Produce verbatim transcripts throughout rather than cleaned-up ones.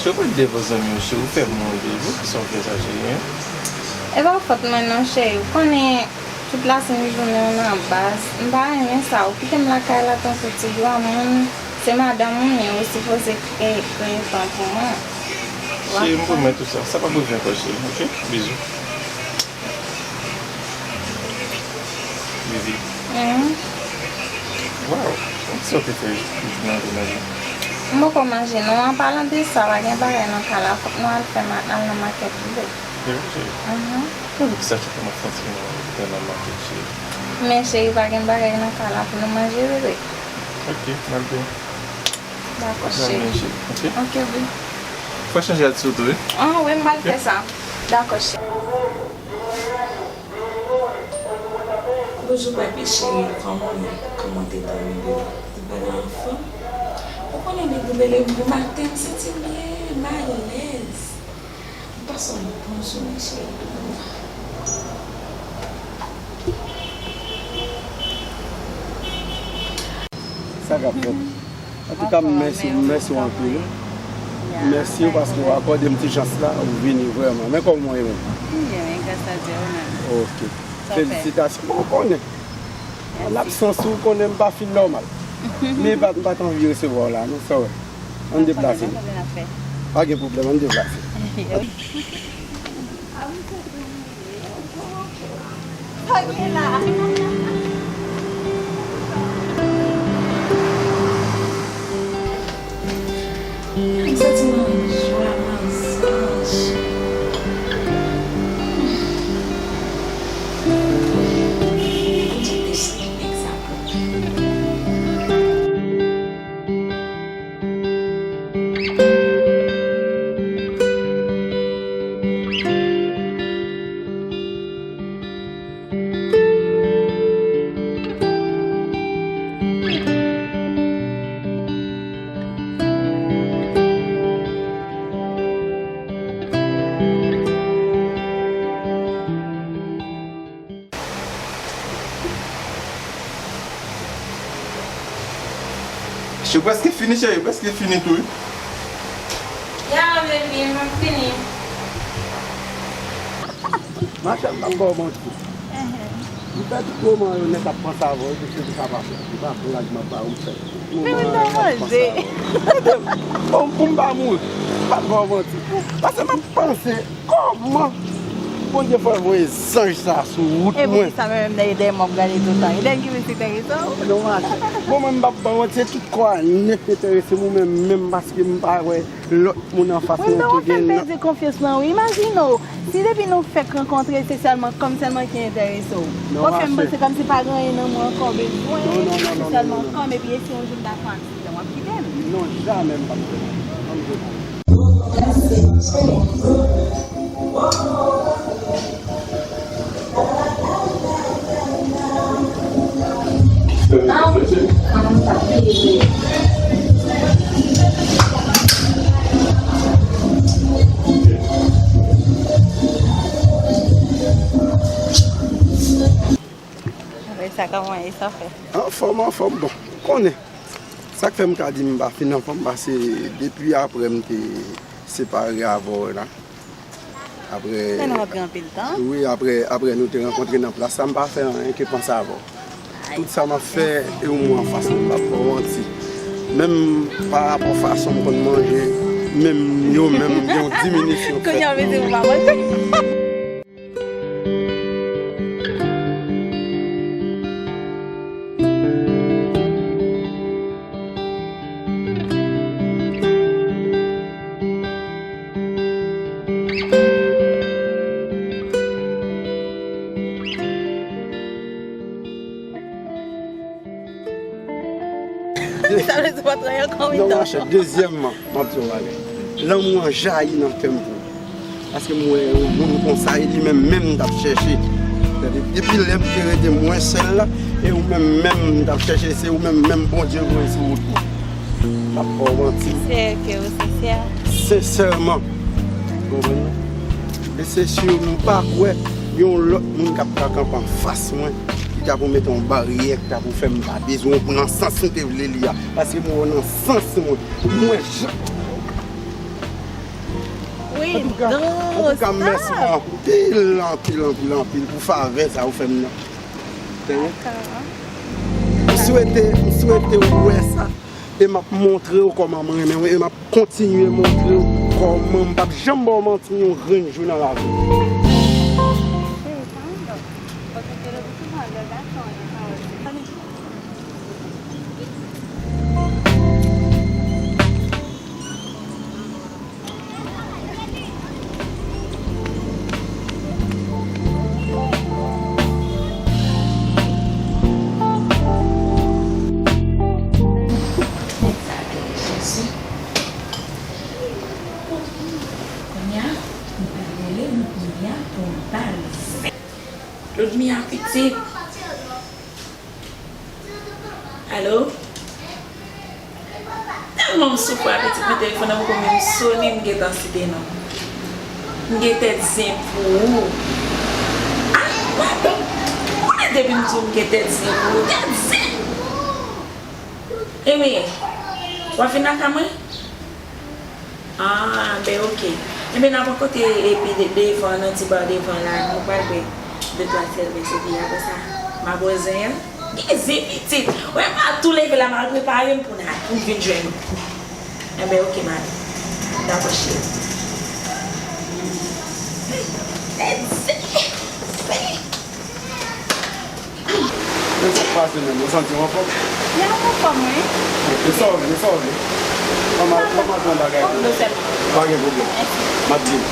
Yo pa t devan zanmi w, cheri, ou fè m move wi, kisa w fè sa, cheri, en? E pa fòt mwen non, cheri. Ou konnen tout lasenn jounen w nan baz. M pa renmen sa. Ou kite m lakay la tankou ti granmoun. Se madanm ou m ye, ou sipoze kreye, kreye tan pou mwen. Cheri, m pwomèt ou sa. Sa p ap rive ankò, cheri, oke? Bizou. Bibi. Mhm. Waw, kisa w te fè pou manje? M poko manje non. An palan de sa, pa gen bagay nan kay la, fòk nou al fè ma-, al nan makèt vre. Se vre, cheri? Mhm. Mwen di sa, cheri, m ap santi m nan makèt, cheri. Men cheri, pa gen bagay nan kay la pou nou manje vre. Oke, m al byen. Dakò, cheri. Oke? Oke, wi. Fò chanje atitid ou tou, wi. Ah, wi, m pral fè sa. Dakò, cheri. Bonjou, papi cheri, kòman w ye? Kòman w te dòmi, bebe? Ou pa anfòm? Ou konnen depi w rele m pou maten, m santi m byen, m alèz. M pase yon bon jounen, cheri. Sa k ap fèt? Antouka, m mèsi, m mèsi w anpil. Mèsi w paske w akòde m ti chans la, ou vini vrèman. Men kòman w ye menm? M byen, wi, gras a Dye, ou menm? Oke. Felisitasyon. Bon, ou konnen. An absans ou, ou konnen m pa fin nòmal. Men m pa t, m pa t anvi resevwa w la, non, sa w wè. Ann deplase. Pa gen pwoblèm, ann deplase. M santi m an jwa, m an zanj. Tout de suite, egzakte. Yo prèske fini, cheri, yo prèske fini tou, wi. Ya, baby, m ap fini. Machè, m p ap ba w manti. Mwen fè tout moman yo nèg ap panse avè w, epi se pou sa pase. Se pa blag m ap ba w, m fè tout moman yo nèg ap panse avè w. Tande m, bon, pou m pa mouri, m p ap ba w manti. Paske m ap panse kòman Bondye fè voye zanj sa sou wout mwen. E pou kisa mwen menm dèyè dèyè m ap gade toutan? E dèyè ki vin enterese w? Non, machè. Bon, mwen m p ap ba w manti, se tout kò a nèt enterese m, ou menm menm, paske m pa wè lòt moun anfas mwen ki gen nan. Ou fè m pèdi konfyans lan, wi. Imajine w, si depi nou fèk rankontre, se sèlman kò m sèlman ki enterese w. W ap fè m panse kòmsi pa gen anyen nan mwen ankò w bezwen, se sèlman kò m, epi e si yon jou m ta fè yon aksidan, w ap kite m? Non, jamè m p ap fè sa. Ann jwe pou mwen. Apre sa, kòman e sa fè? Anfòm, anfòm, bon, konnen. Sa k fè m ka di m pa fin anfòm, paske depi apre m te separe avè w la, apre. Fè nou ap gen anpil tan. Wi, apre, apre nou te rankontre nan plas la, m pa fè anyen ke panse avè w. Tout sa m ap fè, e ou mwen anfas mwen, m p ap ba w manti. Menm pa rapò fason m konn manje, menm yo menm gen yon diminisyon fèt. Kounye a, w vle di m pa manje? Sa vle di w pa trayi ankò, wi. Non, machè, dezyèmman, m ap di w yon bagay. Lanmou an jayi nan kè m pou ou. Paske m wè yon moun konsa, e li menm menm m t ap chèche. Tande, depi lè m te rete mwen sèl la, e ou menm menm m t ap chèche, se ou menm menm Bondye voye sou wout mwen. M ap ba w manti. Sensè ke ou sensè. Sensèman. Ou konprann? E se si m pa kwè gen yon lòt moun k ap ka kanpe anfas mwen, ki ta pou mete yon baryè, ki ta pou fè m pa bezwen w nan sans m te vle li a. Paske m wè w nan sans mwen. M wè jan. Antouka, antouka, mèsi anpil, anpil, anpil, anpil pou favè sa ou fè m nan. Tande? M swete, m swete w wè sa. E m ap montre w kòman mwen renmen w. E m ap kontinye montre w kòman m p ap janm ba w manti yon grenn jou nan lavi m. Kounye a, m pral rele Ludmilla pou m pale. Ludmilla pitit. Alo? Tèlman m soufri a pitit, men telefòn nan poko menm sone, m gentan site non. M gen tèt zen pou ou. Ah, mwen, ou konnen depi m di w m gen tèt zen pou ou, tèt zen! Ebyen, w ap vin lakay mwen? Ah, ben oke. Ebyen, n ap kote epi de, devan, nan ti ba devan la, nou pral bwè de twa sèvès, epi apre sa, m a bwè zen an. Gen zen pitit. Wè, m a tou leve la, m al prepare m pou n al, pou n vin jwenn ou. Enben, oke, mami. Dakò, cheri. Zen, zen. Men sa k pase menm, ou santi w anfòm? Ya, m anfòm, wi. E sa w vle, sa w vle? Ban m al, ban m al pran bagay pou ou. Pa gen pwoblèm. M ap vini.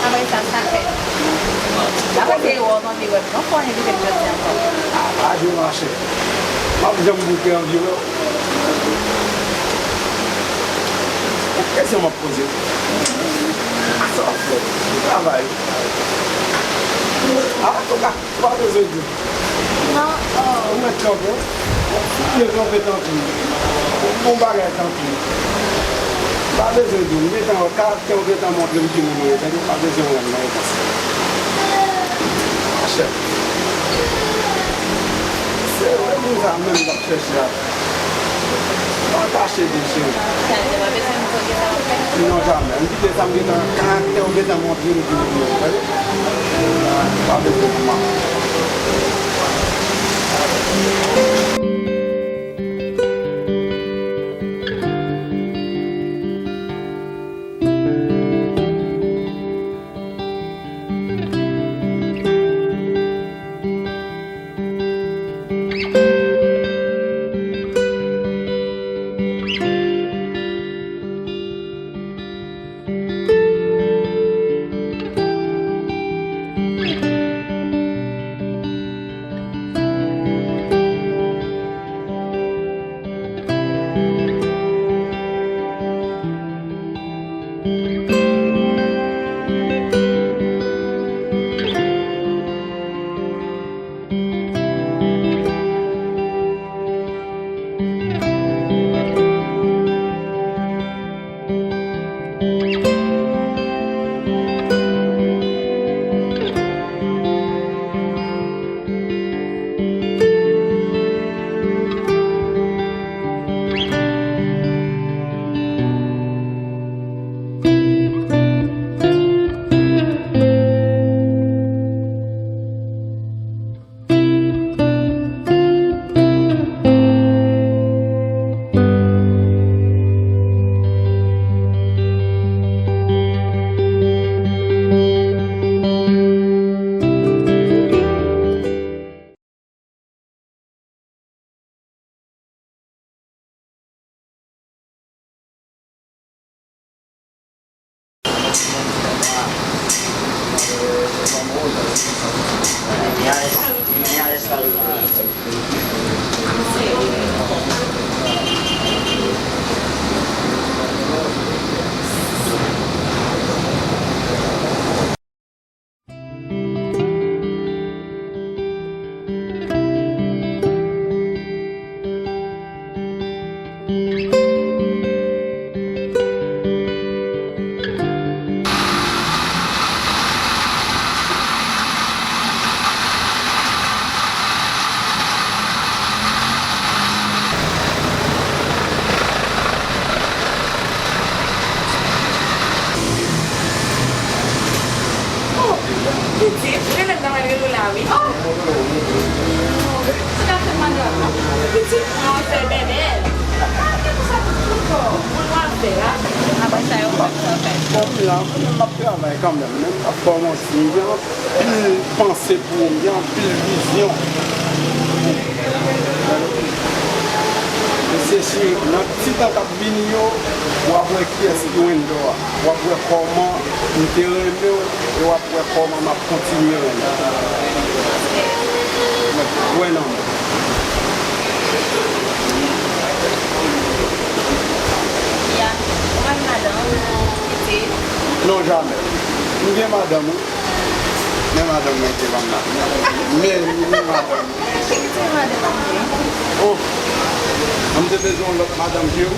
Apre sa, sa fèt. Apre se wè w tande wè m ankò envite m jodi ankò. A, pa jwe machè. M ap janm bouke anvi wè w. Kesyon m ap poze w. Sa w ap fè? Travay. A, antouka. Ou pa bezwen di m. Non, oh. Ou mèt kanpe. Ou byen kanpe, tanpri. Ou bon bagay, tanpri. Ou pa bezwen di m. M gentan wè karaktè w gentan montre m ki moun ou ye, tande, ou pa bezwen wè m nan yon konsa. Machè. Se vre moun sa menm m t ap chèche a. Pa kache vre, cheri. Sa vle di w pa bezwen m kote sa w fè? Non, jamè. M kite sa m gentan, karaktè w gentan montre m ki moun ou ye, tande? Pa bezwen pou m ap. Mwen fè bèbè. Sa gen pou sa tout moun fò. Moun w ap fè la. Apre sa, yo konn sa w fè. Bon, m la, m ap travay kanmenm, men m ap kòmanse, m gen anpil panse pou ou, m gen anpil vizyon. E se si nan ti tan k ap vini yo, w ap wè kiyès ki Wendor a. W ap wè kòman m te renmen w, e w ap wè kòman m ap kontinye renmen w. Mwen kwè nan mwen. Ya, ou pa gen madanm, pitit? Non, jamè. M gen madanm, wi. Men madanm mwen te ban m la. Men, men madanm. Ki kite madanm ou ye? Oh! An m te bezwen yon lòt madanm ke ou.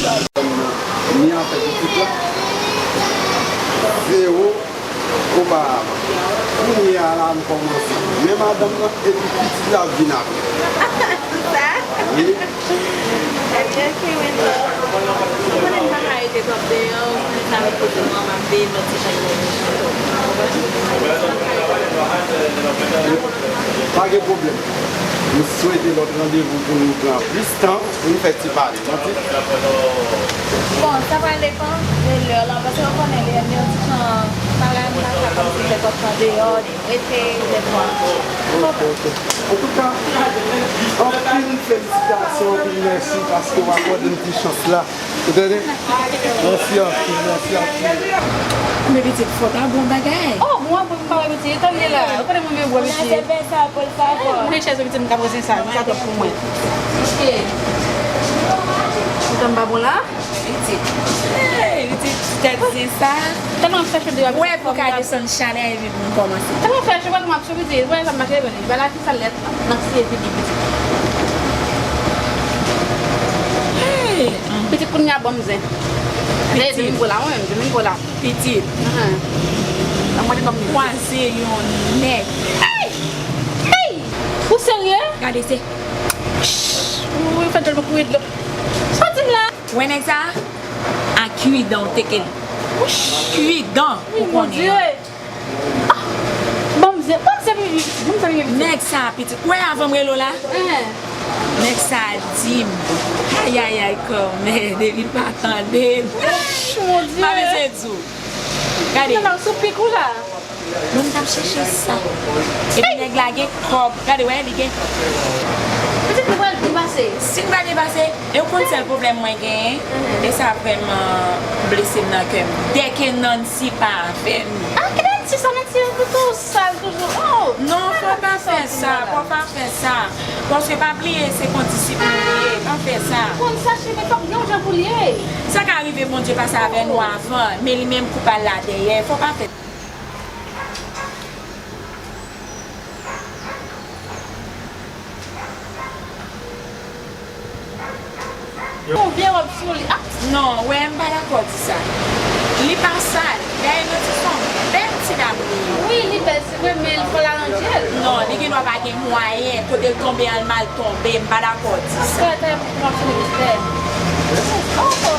Madanm nan, ni afè pitit la. Zewo oparavan. Kounye a la, m kòmanse. Men madanm nan, epi pitit la vin apre. Sa? Wi. Ebyen, ok, Wendo. Ou konnen m pa ka rete twòp deyò, ou konnen sa met kote mwen, m ap veye lòt ti jan de kondisyonn. Pa gen pwoblèm. M swete lòt randevou pou nou pran plis tan, pou nou fè ti pale. Tande? Bon, sa pral depann de lè la, paske ou konnen lè, lè ti jan bagay, m pa ka kòmsi fè twòp tan deyò. Rete lè mwa. Ok, ok. Antouka, anpil felisitasyon, anpil mèsi paske w akòde m ti chans la. Ou tande? Mèsi anpil, mèsi anpil. Men pitit, fò ta bon bagay. Oh, mwen bon, m pa wè pitit, tande la. Ou konnen mwen menm wè pitit. Ou nan se fè sa pou l pa bon. Mwen chèz pitit, m ka pran zen sa, sa twòp pou mwen. Ok. Ou tann pa bon la? Pitit. Hey, pitit, tèt zen sa. Tèlman fè cho deyò. Wè, pou ka desann chalè epi pou m kòmanse. Tèlman fè cho, wè, m ap sou pitit. Wè, sa m mache, wè, li ba la fi sa lèt. Nan siye pitit, pitit. Hey, pitit kounye a ban m zen. Zen, zen vin bo la, mwen menm, zen vin bo la. Pitit. Ahan. Nan mwen, ban m zen. Kwaze yon nèg. Hey! Hey! Ou serye? Gade se. Ou fè tèlman kouri dlo. Sa w di m la? Wè nèg sa a? A kidan w teke l. Kidan ou konnen an. Ah, ban m zen, ban m zen, ban m zen. Nèg sa a pitit. Ou wè avan m rele w la? Nèg sa a di m. Ayayay, kòmè, depi l pa tande m. Mon Dieu. Pa bezwen di w. Gade. Nan sou pik ou la. Moun t ap chèche sa. Epi nèg la gen kòb. Gade, wè, li gen. Pitit, nou pral byen pase. Si n pa byen pase, e w konn sèl pwoblèm mwen genyen? E sa vrèman blese m nan kè m. Dèke Nancy pa avè m. Ah, ki Nancy sa, Nancy an tou sal toujou. Oh! Non, fò pa fè sa, fò pa fè sa. Paske pa bliye, se kondisip nou ye, pa fè sa. Konn sa, cheri, men fòk gen yon jan pou l ye. Sa ka rive Bondye pase avè nou avan, men li menm kou pa l la dèyè, fò pa fè. Yon vye wòb sou li. Ah! Non, wè, m pa dakò di sa. Li pa sal. Dayè, Nancy se yon bèl ti dam li ye. Wi, li bèl, se vre, men fò l aranje l. Non, li gendwa pa gen mwayen. Kote l tonbe an, l mal tonbe. M pa dakò di sa. Frè, tèlè pou w ap fini mistè. Oh, oh.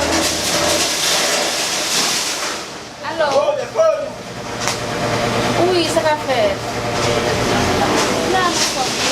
Alo? Wi, sa ka fèt. La, m anfòm wi.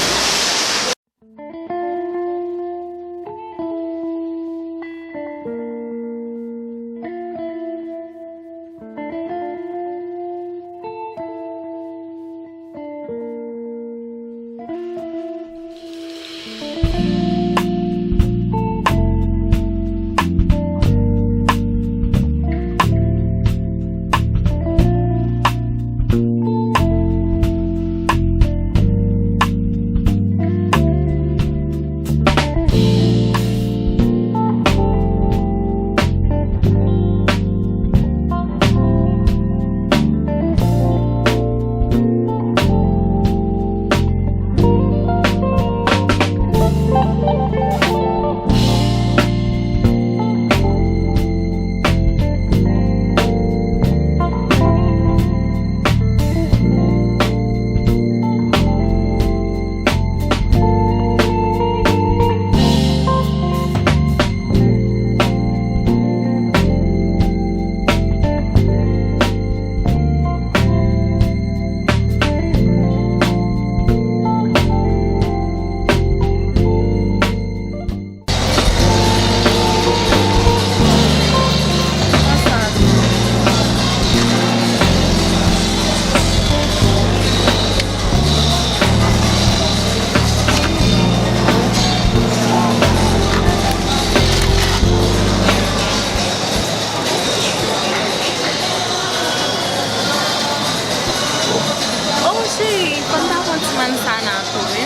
Manzana tou, wi.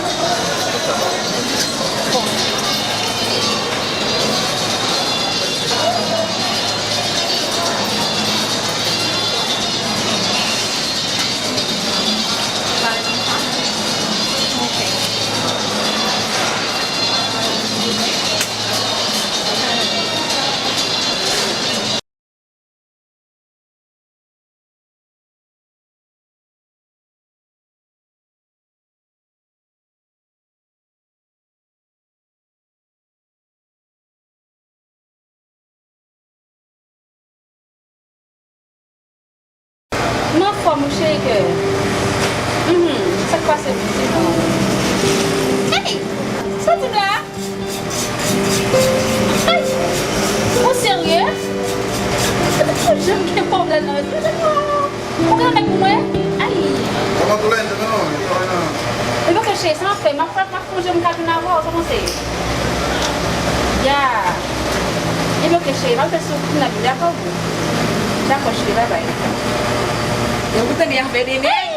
Bon. Ok. M anfòm wi cheri kè. Mhm. Sa k pase pitit mwen? Hey! Sa w di m la? Ay! Ou serye? Ou janm gen pwoblèm nan respè. Ou gen anmèk pou mwen? Ay! Ebyen ok cheri, sa m ap fè, m ap, m ap konje m ka vin avè w, sa w panse? Ya. Ebyen ok cheri, m ap fè sou kounye a, dakò? Dakò cheri, babay. Yo, ou tande y ap fè de nèg?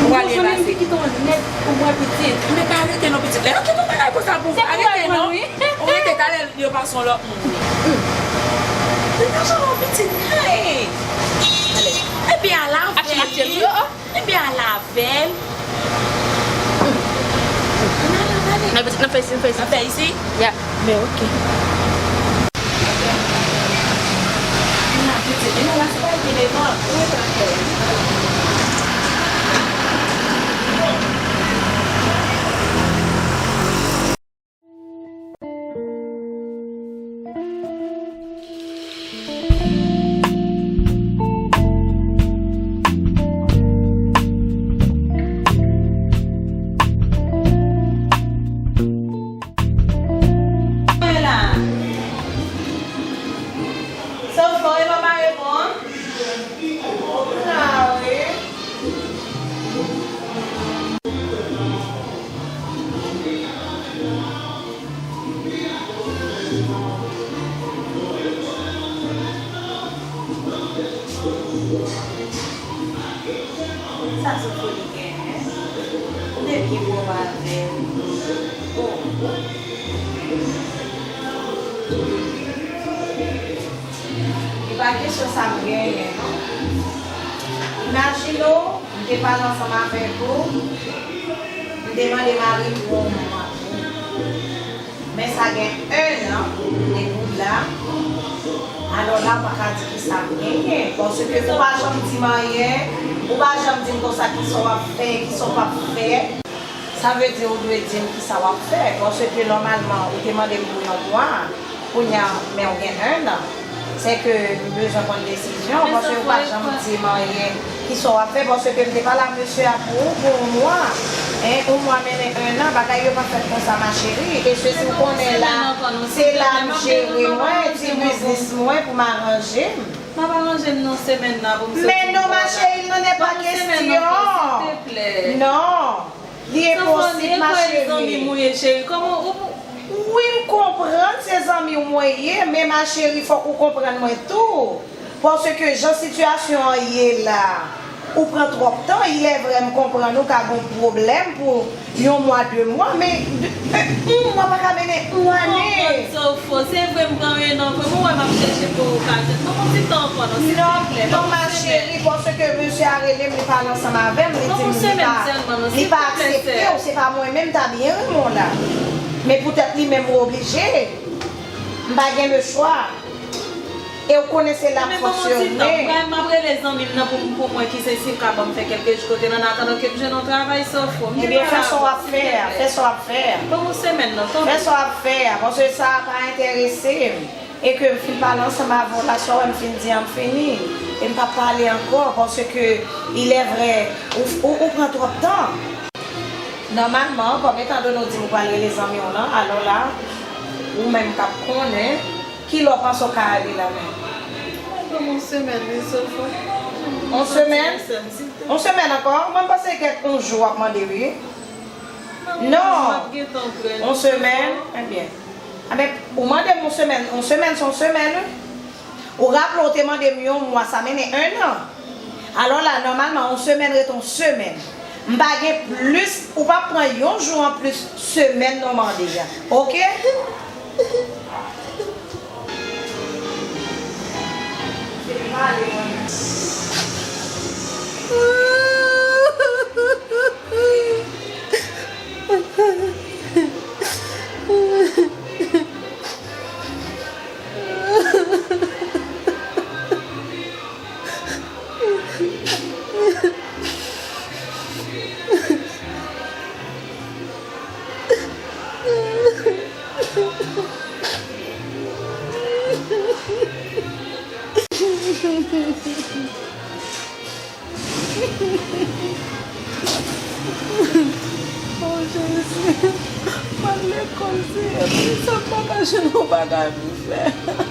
Ou pral byen pase. Ou pral byen pase. Ou mwen pitit. Men pa rete non pitit. Lè yo kite yon bagay konsa pou ou, pa rete non. Ou rete talè yo pase yon lòt moun. Li pa janm yon pitit. Hey. Ebyen al avè li. Ebyen al avè l. N ap fè isi, n ap fè isi. N ap fè isi? Ya. Men ok. Mwen la. Sofò, e papa reponn. Ou la, wi. Sa Sofò li genyen? Ou te byen pwòp avè l. Bon. E pa kesyon sa m genyen, non. Imajine w, m te pale ansanm avèk ou, m te mande mari m pou yon mwa. Men sa gen en an depi w la. Alò la, ou pa ka di ki sa m genyen. Paske ou pa janm di m anyen, ou pa janm di m konsa ki sa w ap fè, ki sa w p ap fè. Sa vle di ou dwe di m ki sa w ap fè. Paske nòmalman, ou te mande m pou yon mwa. Kounye a, men w gen en an. Sèke m bezwen pran desizyon, paske ou pa janm di m anyen. Kisa w ap fè? Paske m te pale ak mesye a pou ou pou yon mwa. En, yon mwa mennen en an, bagay yo pa fèt konsa, ma chérie. E sesi w konnen la, se la m jere mwen, ti biznis mwen pou m aranje m. M ap aranje m nan semèn nan pou m soti. Men non, ma chérie, il n'en est pas question. Non. Li enposib, ma chérie. Wi, m konprann se zanmi w mwen ye, men ma chérie, fòk ou konprann mwen tou. Paske jan sitiyasyon an ye la, ou pran twòp tan. Il est vrai, m konprann ou ka gon pwoblèm pou yon mwa, de mwa, men de, e, yon mwa pa ka mennen yon ane. Sofò, se vre m pran en an vre, men w wè m ap chèche pou okazyon. Ban m yon ti tan ankò non, silvouplè. Non, ma chérie, paske mesye a rele m, li pale ansanm avè m, li di m li pa, li pa aksepte w, se pa mwen menm ta byen renmen w la. Men poutèt li menm ou oblije. M pa gen lechwa. E w konnen se la m fonksyone. M ap rele zanmi m nan pou, pou mwen ki se si l ka ban m fè kèlke jou kote l an atandan ke m jwenn yon travay, Sofò. Ebyen, fè sa w ap fè a, fè sa w ap fè a. Ban m yon semèn nan, tanpri. Fè sa w ap fè a, paske sa a pa enterese m. E ke m fin pale ansanm avè w la, sa w wè m fin di an, m fini. E m p ap pale ankò, paske il est vrai, ou, ou, ou pran twòp tan. Nòmalman, kòm etandone w di m ou pral rele zanmi w lan, alò la, ou menm k ap konnen, kilè w panse w ka ale la menm? Ban m yon semèn, wi, Sofò. Yon semèn? Yon semèn ankò? Mwen, m panse kèk yon jou w ap mande, wi. Non. Yon semèn? Ebyen. Anben, ou mande m yon semèn, yon semèn se yon semèn, wi. Ou raple w te mande m yon mwa, sa mennen en an. Alò la, nòmalman, yon semèn ret yon semèn. M pa gen plis, ou p ap pran yon jou anplis semèn nou mande a, oke? O Jezi, m al lekòl, Seyè, poukisa m pa ka jwenn yon bagay pou fè?